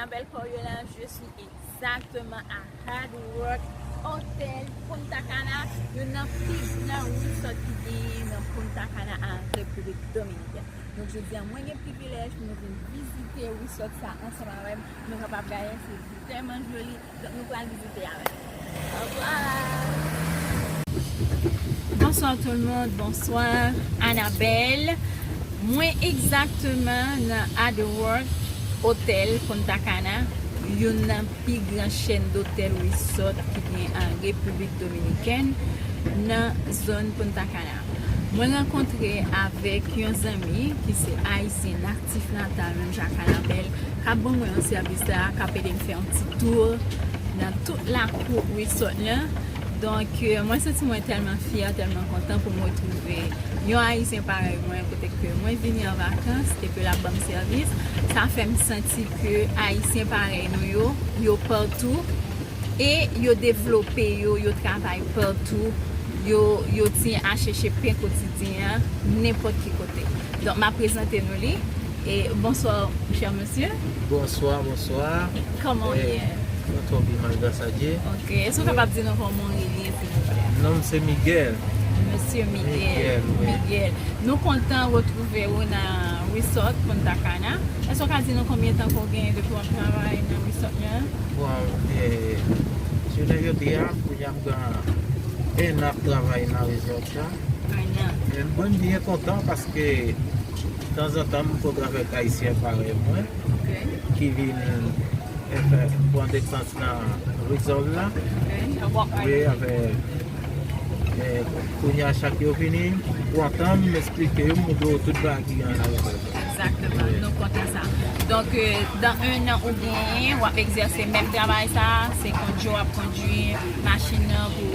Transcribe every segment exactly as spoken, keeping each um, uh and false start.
Bèl Coriolange, je suis exactement à Hard Rock Hotel Punta Cana, youn nan pi gran resort ki genyen nan Punta Cana an Repiblik Dominikèn. Donk, jodi a, mwen gen privilèj pou nou vin vizite resort sa ansanm avè m. Nou kapab gade, se vrèman joli. Donk, nou pral vizite avè m. Au revoir. Bonsoir tout le monde, bonsoir Annabelle. Mwen egzakteman nan Hard Rock Hotel Punta Cana, youn nan pi gran chèn dotèl resort ki gen an Repiblik Dominikèn, nan zòn Punta Cana. Mwen rankontre avèk yon zanmi ki se ayisyen natif natal, menm jan ak Annabelle, k ap ban mwen yon sèvis la, k ap ede m fè yon ti tour nan tout lakou resort lan. Donk, euh, mwen santi mwen tèlman fyè, tèlman kontan pou m retwouve yon ayisyen parèy mwen, kote ke mwen vini an vakans epi l ap ban m sèvis. Sa fè m santi ke ayisyen parèy nou yo, yo patou e yo devlope yo, yo travay patou, yo, yo tyen a chèche pen kotidyen an nenpòt ki kote. Donk, m ap prezante nou li. E, bonsoir, cher monsieur. Bonsoir, bonsoir. Comment il est? Mwen twò pi mal, gras a Dye. Ok. Èske w kapab di nou kòman w rele, silvouplè? Non m se Miguel. Monsieur Miguel. Miguel, wi. Miguel. Nou kontan retwouve w nan Resort Punta Cana. Èske w ka di nou konbyen tan ke w genyen depi w ap travay nan resort lan? Bon, e, jounen jodi a, kounye a m gen enn an ap travay nan resort la. Enn an. E mwen byen kontan paske tanzantan m kontre avèk ayisyen parèy mwen ki vin, e, fè, pran desans nan resort la. Ok. Wi, avèk, e, kounye a chak yo vini, m pran tan m, m esplike yo, m montre yo tout bagay ki gen nan resort la. Egzakteman, nou kontan sa. Donk, euh, dans un an ou genyen, w ap egzèse menm travay sa, se kondui w ap kondui machin nan pou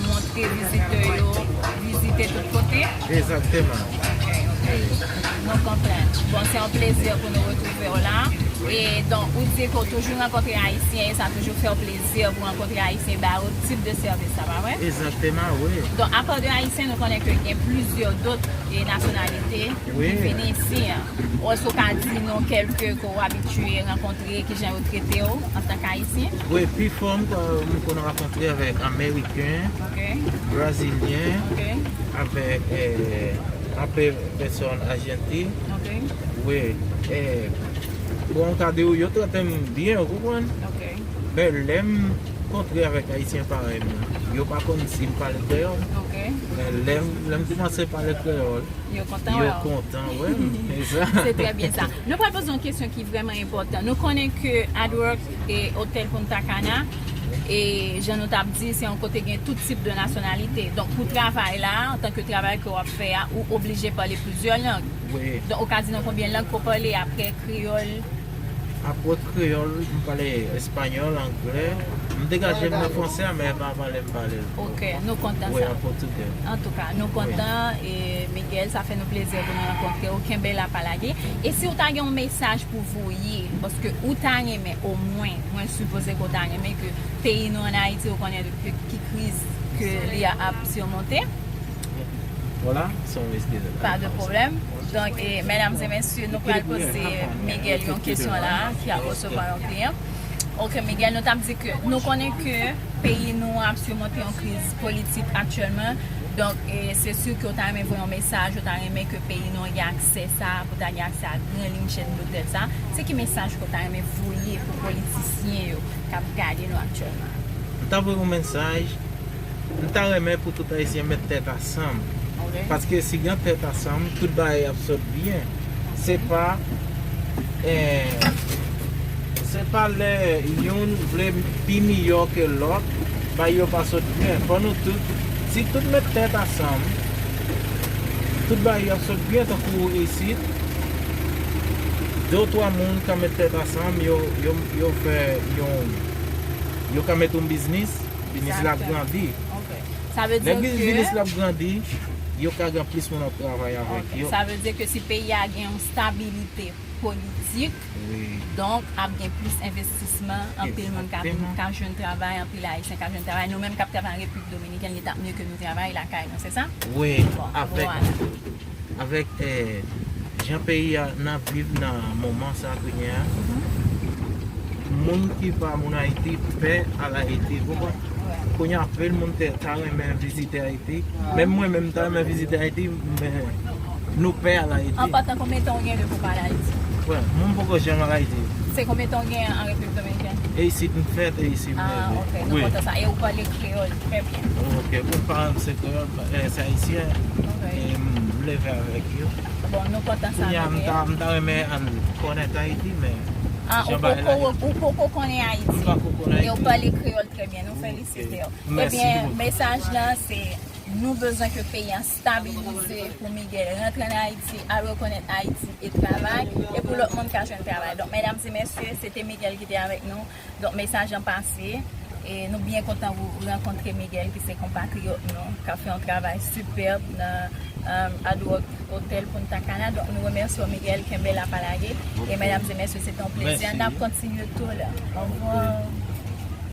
montre vizitè yo, vizite tout kote? Egzakteman. Ok, ok. Nou konprann. Bon, se yon plezi pou nou retwouve w la. E donk, ou di ke w toujou rankontre ayisyen, e sa toujou fè w plezi pou rankontre ayisyen, ba yo tip de sèvis sa, pa vre? Egzakteman, wi. Donk, apa de ayisyen, nou konnen ke gen plizyè dòt e nasyonalite ki vini isi an. Èske w ka di nou kèlke ke w abitye rankontre, kijan yo trete w antanke ayisyen? Wi, pifò m, m konn rankontre avèk ameriken, brazilyen, avèk, e, anpil pèsòn ajantin. Wi, e, bon, m ka di w, yo trete m byen, ou konprann? Men lè m kontre avèk ayisyen parèy mwen, yo pa konn si m pale kreyòl. Men lè m, lè m kòmanse pale kreyòl, yo kontan wè m. Se trè byen sa. Nou pral poze yon kesyon ki vrèman enpòtan. Nou konnen ke Hard Rock e Hotel Punta Cana, e jan nou t ap di, se yon kote gen tout tip de nasyonalite. Donk, pou travay la, antanke travay ke w ap fè a, ou oblije pale plizyè lang. Donk, ou ka di nou konbyen lang ke w pale apre kreyòl? Apre kreyòl, m pale espanyòl, anglè. M degaje m nan fransè a, men pa pale m pale l. Ok, nou kontan sa. Wi, an pòtugè. Antouka, nou kontan, e Miguel, sa fè nou plezi pou nou rankontre w. Kenbe la, pa lage. E si w ta gen yon mesaj pou voye, paske ou ta renmen, omwen, mwen sipoze ke w ta renmen ke peyi nou ann Ayiti, ou konnen ki, ki kriz ke li ap simonte. Voilà, son reste de la. Pa de pwoblèm. Donk, e, medam e mesye, nou pral poze Miguel yon kesyon la, ki ap resevwa yon kliyan. Ok, Miguel, nou t ap di ke nou konnen ke peyi nou ap simonte yon kriz politik aktyèlman. Donk, e, se si ke w ta renmen voye yon mesaj, ou ta renmen ke peyi nou an gen aksè sa, pou ta gen aksè a gran liy chèn dotèl sa. Se ki mesaj ke w ta renmen voye pou politisyen yo k ap gade nou aktyèlman? M ta voye yon mesaj. M ta renmen pou tout ayisyen met tèt ansanm. Ok. Paske si gen tèt ansanm, tout bagay ap sot byen. Se pa, eh, se pa lè youn vle pi miyò ke lòt, bagay yo pa sot byen. Fò nou tout, si tout met tèt ansanm, tout bagay ap sot byen tankou isit. De ou twa moun ka met tèt ansanm, yo, yo, yo fè yon, yo ka met yon biznis. Biznis la ap grandi. Ok. Sa vle di ke biznis la ap grandi, yo ka gen plis moun ap travay avèk yo. Ok. Sa vle di ke si peyi a gen yon stabilite politik, donk ap gen plis envestisman, anpil moun ka vin, ka jwenn travay, anpil ayisyen ka jwenn travay. Nou menm k ap travay an Repiblik Dominikèn, li t ap mye ke nou travay lakay nou, se sa? Wi, avèk, avèk, eh, jan peyi a n ap viv nan moman sa kounye a, Moun ki pa moun Ayiti pè al Ayiti, ou konprann? Kounye a, anpil moun te ta renmen vizite Ayiti. Menm mwen menm, m ta renmen vizite Ayiti, men nou pè al Ayiti. An patan, konbyen tan w gen depi w pa al Ayiti? Wè, mwen m poko janm al Ayiti. Se konbyen tan w gen an Repiblik Dominikèn? E isit m fèt, e isit m leve. Ah, ok, nou kontan sa. E ou pale kreyòl trè byen. Ok, bon, paran m se kreyòl, eh, se ayisyen. Ok. E m leve avèk yo. Bon, nou kontan sa. Kounye a, m ta, m ta renmen al konnèt Ayiti, men Ah, ou poko, ou poko konnen Ayiti. M pako konn Ayiti. E ou pale kreyòl trè byen. Nou felisite w. Ebyen, mesaj la se nou bezwen ke peyi a stabilize pou Miguel rantre an Ayiti, al rekonèt Ayiti e travay, e pou lòt moun ka jwenn travay. Donk, medam e mesye, se te Miguel ki te avèk nou. Donk, mesaj lan pase. E nou byen kontan rankontre Miguel, ki se konpatriyòt nou, k ap fè yon travay sipèb nan um, Hard Rock Hotel Punta Cana. Donk, nou remèsye w, Miguel, kenbe la, pa lage. E medam e mesye, se te yon plezi. N ap kontinye tou la. Au revoir.